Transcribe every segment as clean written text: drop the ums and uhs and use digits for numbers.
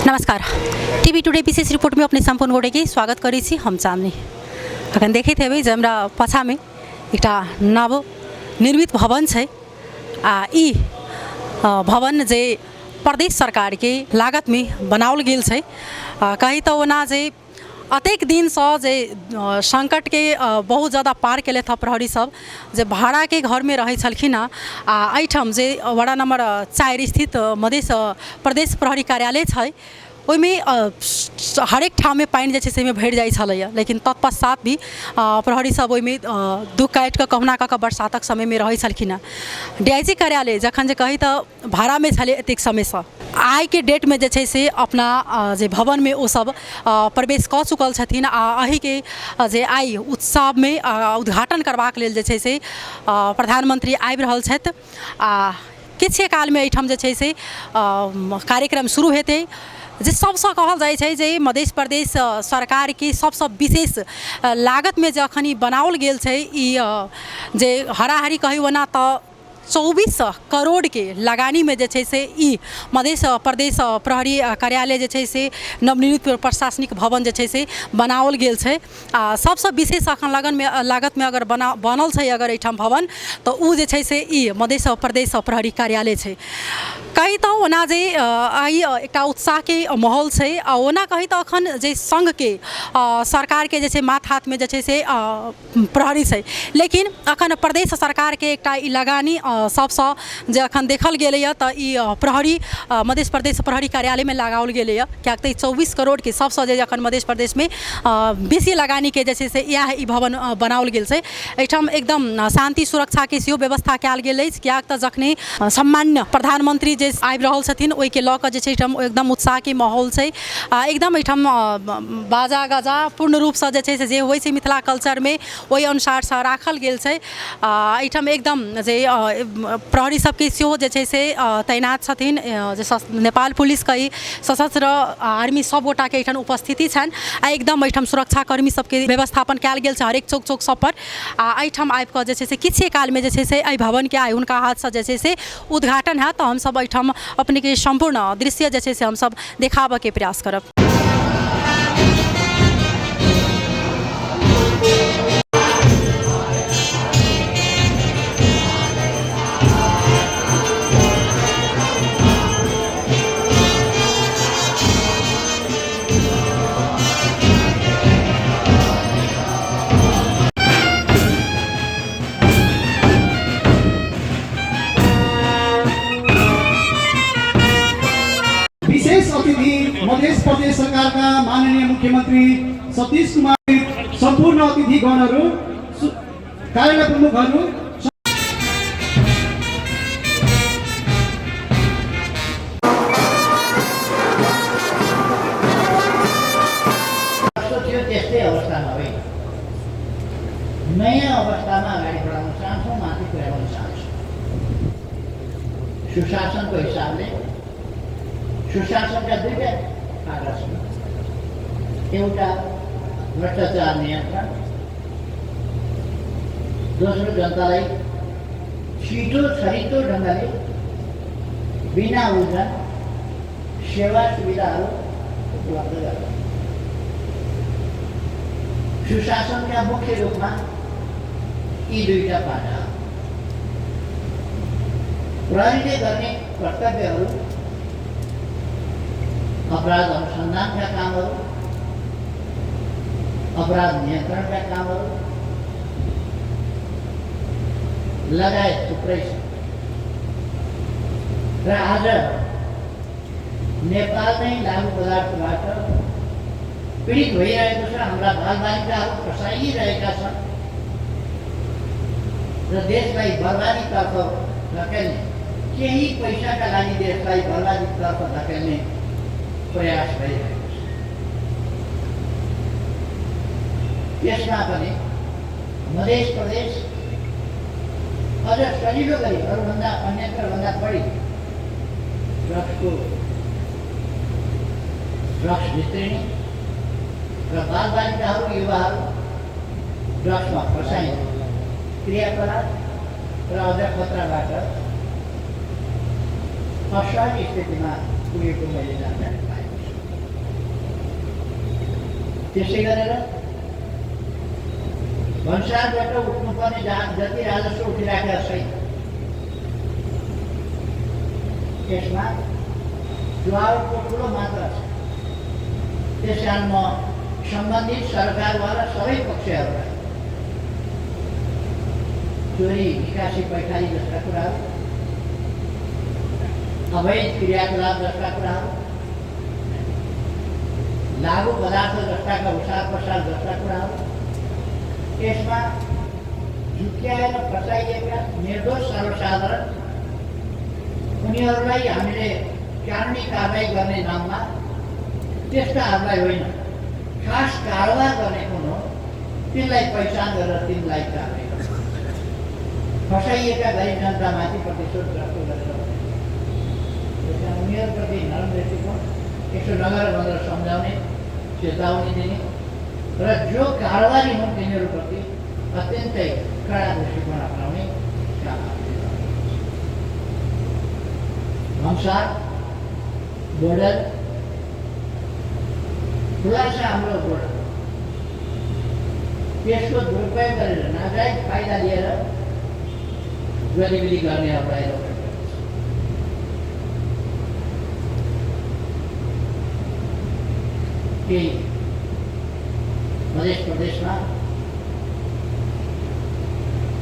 नमस्कार। TV today विशेष report में अपने संपूर्ण गोटे की स्वागत करी छी हम चांदनी। अखन देखे थे जे हमरा पछा में एक नव निर्मित भवन है। ई भवन जे प्रदेश सरकार के लागत में बनावल गेल है। कही तो ओना जे अतेक दिन से जे संकट के बहुत ज़्यादा पार के था प्रहरी सब जे भाड़ा के घर में रहे छलखिन। एहिठाम जे वार्ड नंबर 4 स्थित मध्य प्रदेश प्रहरी कार्यालय है ओहिमे हरेक ठाम में पानी जे से भरि जाइ छलैया, लेकिन तत्पश्चात भी प्रहरी सब ओहिमे दुख काटि कऽ कहुना कऽ बरसातक समय में रहै छलखिन। डीआईजी कार्यालय जखन जे कही तऽ भाड़ा में छलै एतेक समय से आइ के डेट में जे से अपना जे भवन में ओ सब प्रवेश कऽ चुकल छथिन। एहि के जे आइ उत्सव में उद्घाटन करबाक लेल जे से प्रधानमंत्री आबि रहल छथि। किछ काल में एहिठाम जे से कार्यक्रम शुरू हेतै जे सबसे कहल जाय छै जे मध्य प्रदेश सरकार की सबसे विशेष लागत में जे अखनी बनावल गेल छै। ई जे हराहरी कही ओना तऽ 24 करोड़ के लगानी में जे छै से ई मध्य प्रदेश प्रहरी कार्यालय जे छै से नवनिर्मित प्रशासनिक भवन जे छै से बनावल गेल छै। सबसे विशेष अखन लागत में अगर बनल छै अगर एहिठाम भवन तो उ जे छै से ई मध्य प्रदेश प्रहरी कार्यालय छै। कही तो ओना जे आई एक उत्साह के माहौल छै। ओना कही तो अखन जे संघ के सरकार के जे माथ हाथ में जे से प्रहरी छै, लेकिन अखन प्रदेश सरकार के एक लगानी सबसे जे अखन देखल गेलैया तऽ ई प्रहरी मध्य प्रदेश प्रहरी कार्यालय में लगाओल गेलैया। कियाक तऽ 24 करोड़ के सबसे जे अखन मध्य प्रदेश में बेसी लगानी के जे से यह ई भवन बनाओल गेल छै। एहिठाम एकदम शांति सुरक्षा के सेहो व्यवस्था कयल गेल अछि। कियाक तऽ जखने सम्मान्य प्रधानमंत्री जे आबि रहल छथिन ओहि के लऽ कऽ जे छै एकदम उत्साह के माहौल छै। एकदम एहिठाम बाजा गाजा पूर्ण रूप से जे होइ छै मिथिला कल्चर में ओहि अनुसार से राखल गेल छै। एहिठाम एकदम जे प्रहरी सबके सेहो जे छै से तैनात छथिन। जे नेपाल पुलिस के सशस्त्र आर्मी सब गोटा के एहिठाम उपस्थिति छनि। एकदम एहिठाम सुरक्षाकर्मी सबके व्यवस्थापन कयल गेल छै हरेक चौक सब पर। एहिठाम आबि कऽ जे छै से किछे काल में जे छै से एहि भवन के आइ हुनका हाथ से जे छै से उद्घाटन है। तो हम सब एहिठाम अपने के संपूर्ण दृश्य जे छै से हम सब देखाबऽ के प्रयास करब। विशेष अतिथि मध्य प्रदेश सरकार का माननीय मुख्यमंत्री सतीश कुमार, संपूर्ण अतिथिगणहरू, कार्यालय प्रमुखहरू, त्यस्तै अवस्थामा होइन, नयाँ अवस्थामा अगाडि बढाउन चाहन्छौँ, माथि पुर्याउन चाहन्छौँ। सुशासनको हिसाबले सुशासनका दुईटा पाटा छन्। एउटा भ्रष्टाचार नियन्त्रण, दोस्रो जनतालाई छिटो छरितो ढङ्गले बिना उल्झन सेवा सुविधाहरू उपलब्ध गराउनु। सुशासनका मुख्य रूपमा यी दुईटा पाटा प्रहरीले गर्ने कर्तव्यहरू, अपराध अनुसन्धानका कामहरू, अपराध नियन्त्रणका कामहरू लगायत थुप्रै छन्। र आज नेपाल नै लागु पदार्थबाट पीडित भइरहेको छ। हाम्रा बालबालिकाहरू फसाइरहेका छन् र देशलाई बर्बादीतर्फ धकेल्ने, केही पैसाका लागि देशलाई बर्बादीतर्फ धकेल्ने प्रयास भइरहेको छ। यसमा पनि मध्य प्रदेश अझ सजिलो गरी अरूभन्दा अन्यत्रभन्दा बढी ड्रग्स भित्रिने र बालबालिकाहरू युवाहरू ड्रग्समा फसाइने क्रियाकलाप र अझ खतराबाट असहज स्थितिमा पुगेको मैले जानकारी पाएको छु। त्यसै गरेर भन्सारबाट उठ्नुपर्ने जति राजस्व उठिराखेका छैन त्यसमा जुवावटको ठुलो मात्रा छ। त्यस कारण म सम्बन्धित सरकारवाला सबै पक्षहरूलाई चोरी निकासी पैठारी जस्ता कुराहरू, अवैध क्रियाकलाप जस्ता कुराहरू, लागू पदार्थ जस्ताका उसार पसार जस्ता कुराहरू, त्यसमा झुक्क्याएर फसाइएका निर्दोष सर्वसाधारण उनीहरूलाई हामीले कानुनी कारबाही गर्ने नाममा त्यस्ताहरूलाई होइन, खास कारोबार गर्ने कुन हो तिनलाई पहिचान गरेर तिनलाई कारबाही गर्छ। फसाइएका गरिब जनतामाथि प्रतिशोध जस्तो गरेर उनीहरूप्रति नरम दृष्टिकोण, यसो नगर भनेर सम्झाउने, चेतावनी दिने र जो कारोबारी हुन् तिनीहरूप्रति अत्यन्तै कडा दृष्टिकोण अपनाउने काम भन्सार बोर्डर खुला छ हाम्रो बोर्डर, त्यसको दुरुपयोग गरेर नाजायज फाइदा लिएर गतिविधि गर्नेहरूलाई रोक्नु। केही मध्य प्रदेशमा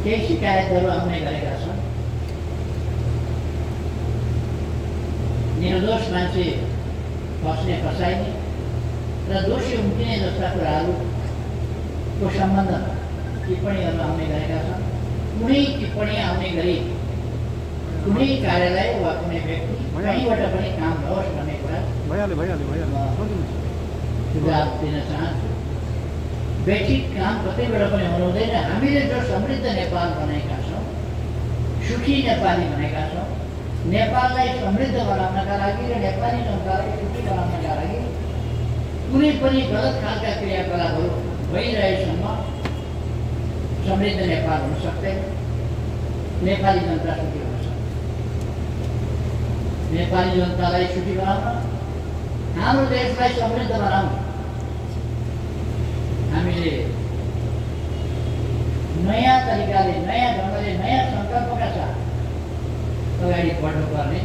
केही शिकायतहरू आउने गरेका छन्। निर्दोष मान्छे फस्ने फसाइने र दोषी उम्किने जस्ता कुराहरूको सम्बन्धमा टिप्पणीहरू आउने गरेका छन्। कुनै टिप्पणी आउने गरी कुनै कार्यालय वा कुनै व्यक्ति कहीँबाट पनि काम नहोस् भन्ने कुरा सुझाव दिन चाहन्छु। व्यक्तिगत काम कतैबाट पनि हुनु हुँदैन। हामीले जो समृद्ध नेपाल बनाएका छौँ, सुखी नेपाली भनेका छौँ, नेपाललाई समृद्ध बनाउनका लागि र नेपाली जनतालाई सुखी बनाउनका लागि कुनै पनि गलत खालका क्रियाकलापहरू भइरहेसम्म समृद्ध नेपाल हुन सक्दैन। नेपाली जनता सुखी हुन सक्दैन। नेपाली जनतालाई सुखी बनाउन, हाम्रो देशलाई समृद्ध बनाउन हामीले नयाँ तरिकाले, नयाँ ढङ्गले, नयाँ सङ्कल्पका साथ अगाडि बढ्नुपर्ने।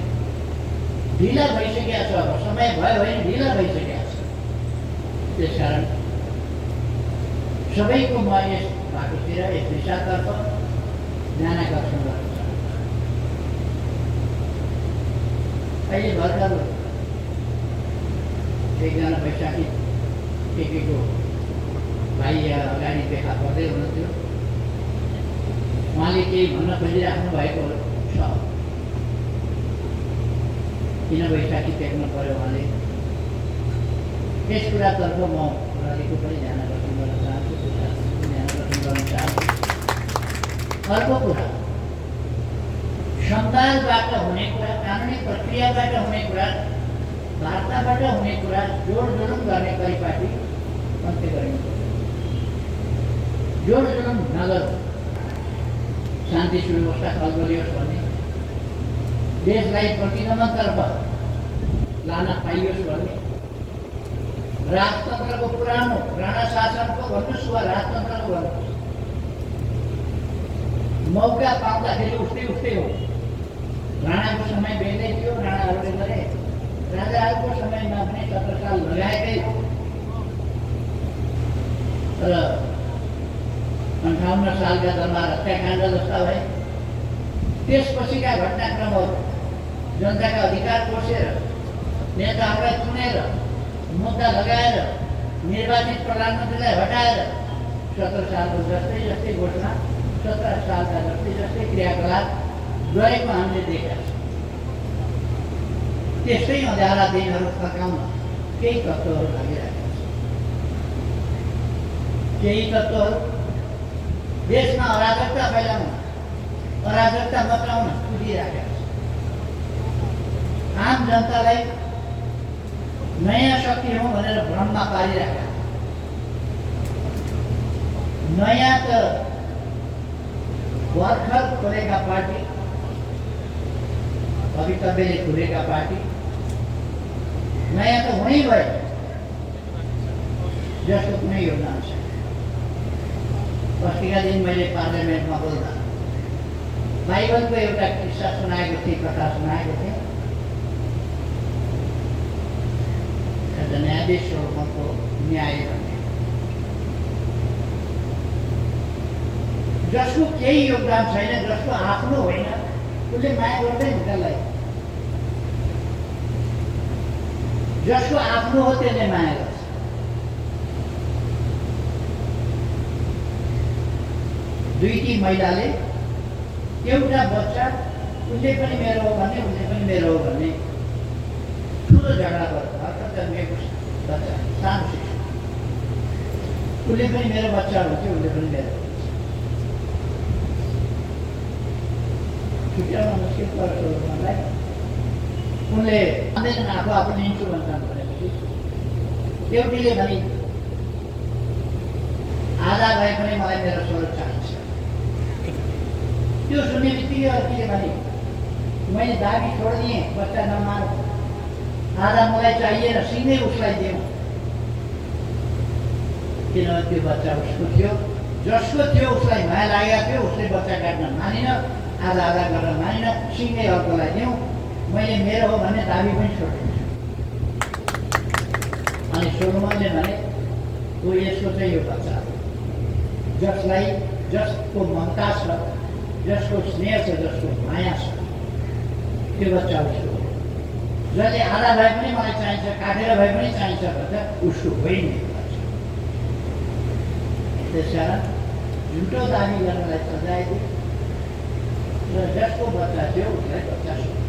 ढिला भइसकेका छ, अब समय भयो भने ढिला भइसकेका छ। त्यसकारण सबैको म यस बाटोतिर, यस दिशातर्फ जान गर्छु। अहिले भर्खर एकजना वैशाखी टेकेको भाइ अगाडि देखा पर्दै हुनुहुन्थ्यो। उहाँले केही भन्न खोजिराख्नु भएको छ। किन वैशाखी टेक्नु पर्यो उहाँले, त्यस कुरातर्फ म प्रहरीको पनि ध्यान आकर्षण गर्न चाहन्छु, ध्यान आकर्षण गर्न चाहन्छु। अर्को कुरा, संवादबाट हुने कुरा, कानुनी प्रक्रियाबाट हुने कुरा, वार्ताबाट हुने कुरा जोड जुलुम गर्ने परिपाटी अन्त्य गरिनु। जोड जुलुम नगरौँ, शान्ति सुव्यवस्था कल्बलियोस् भन्ने, देशलाई प्रतिगमनतर्फ लान पाइयोस् भन्ने, राजतन्त्रको पुरानो राणा शासनको भन्नुहोस् वा राजतन्त्रको भन्नुहोस्, मौका पाउँदाखेरि उठ्दै उठ्दै हो। राणाको समय बेग्लै थियो, राणाहरूले गरे। राजाहरूको समयमा पनि 17 साल लगाएकै हो र 58 सालका दरबार हत्याकाण्ड जस्ता भए। त्यसपछिका घटनाक्रमहरू जनताका अधिकार कोसेर, नेताहरूलाई चुनेर, मुद्दा लगाएर, निर्वाचित प्रधानमन्त्रीलाई हटाएर 17 सालको जस्तै जस्तै घोषणा, 17 सालका जस्तै जस्तै क्रियाकलाप गरेको हामीले देखेका छौँ। त्यस्तै अँध्यारा दिनहरू फर्काउन केही तत्त्वहरू लागिरहेका छन्। केही तत्त्वहरू देशमा अराजकता फैलाउन, अराजकता मचाउन कुदिरहेका छन्। आम जनतालाई नयाँ शक्ति हौँ भनेर भ्रममा पारिरहेका छन्। नयाँ त भर्खर खोलेका पार्टी, भवितव्यले खुलेका पार्टी, नयाँ त हुनै भयो। जसको कुनै योगदान छैन। अस्तिका दिन मैले पार्लियामेन्टमा बोल्दा बाइबलको एउटा किस्सा सुनाएको थिएँ, कथा सुनाएको थिएँ। एउटा न्यायाधीश सोलोमनको न्याय भन्ने, जसको केही योगदान छैन, जसको आफ्नो होइन, उसले माया गर्दैन त्यसलाई। जसको आफ्नो हो त्यसले माया गर्छ। दुईटी महिलाले एउटा बच्चा, उसले पनि मेरो हो भन्ने, उसले पनि मेरो हो भन्ने ठुलो झगडा गर्छ। भर्खर जन्मिएको बच्चा, सानो शिशु, उसले पनि मेरो बच्चा हुन्छ, उसले पनि मेरो। छुट्याउन मुस्किल पर्छ मलाई। उनले भन्दैनन् आफू आफू लिन्छु भन्छन् भनेपछि एउटीले भने आधा भए पनि मलाई मेरो स्वरूप चाहिन्छ। त्यो सुन्ने बित्तिकै अर्कीले भने मैले दाबी छोडिदिएँ, बच्चा नमार, आधा मलाई चाहिएन, सिधै उसलाई दिउँ। किनभने त्यो बच्चा उसको थियो, जसको थियो उसलाई माया लागेको थियो, उसले बच्चा काट्न मानिन, आधा आधा गर्न मानिन, सिधै अर्कोलाई दिउँ। मैले मेरो हो भन्ने दाबी पनि छोडिदिन्छु। अनि सोलोमनले भने ऊ यसको चाहिँ यो बच्चा हो, जसलाई, जसको ममता छ, जसको स्नेह छ, जसको माया छ, त्यो बच्चा उसको हो। जसले आधा भए पनि मलाई चाहिन्छ, काटेर भए पनि चाहिन्छ भन्छ, उसको होइन बच्चा। त्यसकारण झुटो दाबी गर्नलाई सजाय दियो र जसको बच्चा थियो उसलाई बच्चा सुन्यो।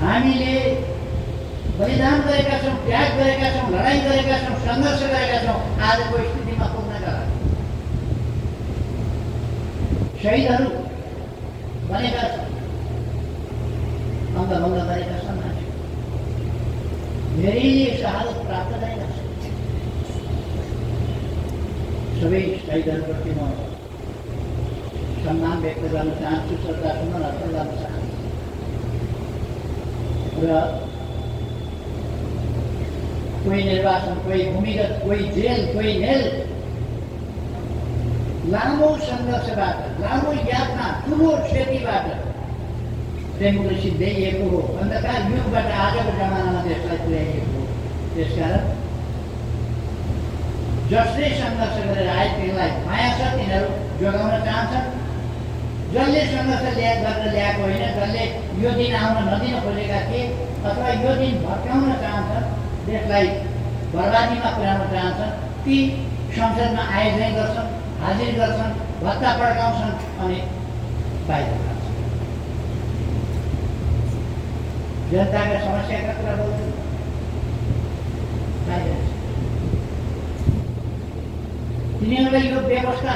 हामीले बलिदान गरेका छौँ, त्याग गरेका छौँ, लडाइँ गरेका छौँ, सङ्घर्ष गरेका छौँ आजको स्थितिमा पुग्नका लागि। शहीदहरू बनेका छन्, अङ्गभङ्ग गरेका छन् मान्छे, धेरैले शहादत प्राप्त गरेका छन्। सबै शहीदहरूप्रति म सम्मान व्यक्त गर्न चाहन्छु, श्रद्धासुमन अर्पण गर्न चाहन्छु। र कोही निर्वाचन, कोही भूमिगत, कोही जेल, कोही नेल, लामो सङ्घर्षबाट, लामो यातना, ठुलो क्षतिबाट डेमोक्रेसी ल्याइएको हो, अन्धकार युगबाट आजको जमानामा देशलाई पुर्याइएको हो। त्यसकारण जसले सङ्घर्ष गरेर आए तिनीहरूलाई माया छ, तिनीहरू जोगाउन चाहन्छन्। जसले सङ्घर्ष गरेर ल्याएको होइन, जसले यो दिन आउन नदिन खोजेका थिए अथवा यो दिन भट्काउन चाहन्छन्, देशलाई बर्बादीमा पुर्याउन चाहन्छन्, ती संसदमा आयोजन गर्छन्, हाजिर गर्छन्, भत्ता पड्काउँछन् अनि बाहिर जान्छन्। जनताका समस्याका कुरा बोल्छन्, बाहिर जान्छन्। तिनीहरूलाई यो व्यवस्था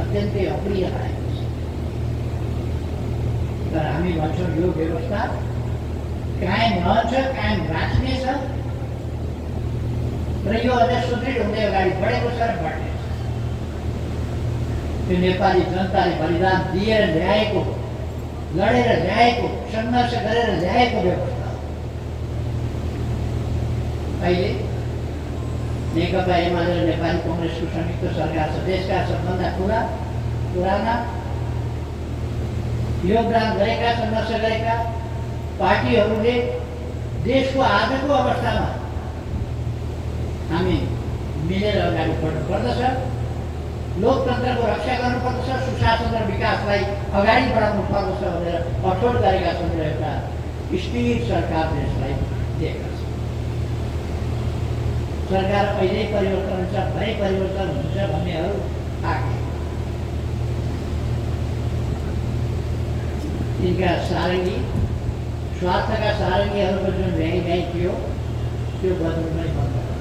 अत्यन्तै अप्रिय लागेको छ। तर हामी भन्छौँ यो व्यवस्था कायम रहन्छ, कायम राख्नेछ र यो अझ सुदृढ हुँदै अगाडि बढेको छ र बढ्नेछ। त्यो नेपाली जनताले बलिदान दिएर ल्याएको, लडेर ल्याएको, सङ्घर्ष गरेर ल्याएको व्यवस्था हो। अहिले नेकपा एमाले र नेपाली कङ्ग्रेसको संयुक्त सरकार छ। देशका सबभन्दा ठुला, पुराना, योगदान गरेका, सङ्घर्ष गरेका पार्टीहरूले देशको आजको अवस्थामा हामी मिलेर अगाडि बढ्नु पर्दछ, लोकतन्त्रको रक्षा गर्नुपर्दछ, सुशासन र विकासलाई अगाडि बढाउनु पर्दछ भनेर अठोट गरेका छन् र एउटा स्थिर सरकार देशलाई दिएका छन्। सरकार अहिले परिवर्तन हुन्छ, भए परिवर्तन हुन्छ भन्नेहरू आगे। यिनका सारङ्गी, स्वार्थका सारङ्गीहरूको जुन भ्याइ थियो त्यो बदल्नु नै बन्द गर्छ।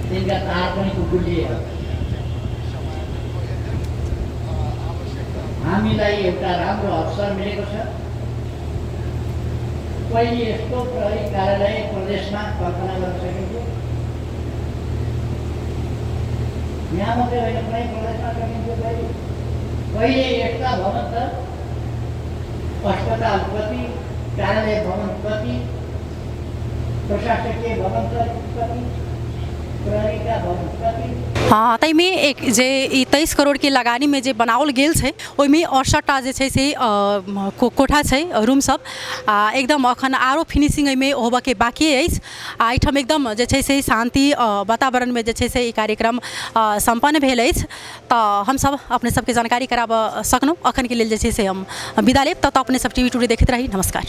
तिनका तार पनि गुलिएर हामीलाई एउटा राम्रो अवसर मिलेको छ। पहिले यस्तो प्रहरी कार्यालय प्रदेशमा कल्पना गर्न सकिन्थ्यो, यहाँ मात्रै होइन कुनै प्रदेशमा सकिन्थ्यो। पहिले यस्ता भवन त अस्पताल कति, कार्यालय भवन कति, प्रशासकीय भवन कति, प्रहरी का भवन कति। हाँ, तई में एक जे 23 करोड़ के लगानी में जे बनाओल गेल छै ओहिमे 68टा जे छै से कोठा छै रूम सब एकदम अखन आरो फिनिशिंग में होबे के बाकी अछि एहिठाम एकदम जे छै से शांति वातावरण में जे छै से ई कार्यक्रम संपन्न भेल अछि। तऽ हम सब अपने सबके जानकारी कराब सकनौ। अखन के लेल जे छै से हम विदा लेब। तब अपने सब टीवी टुडे देखैत रही। नमस्कार।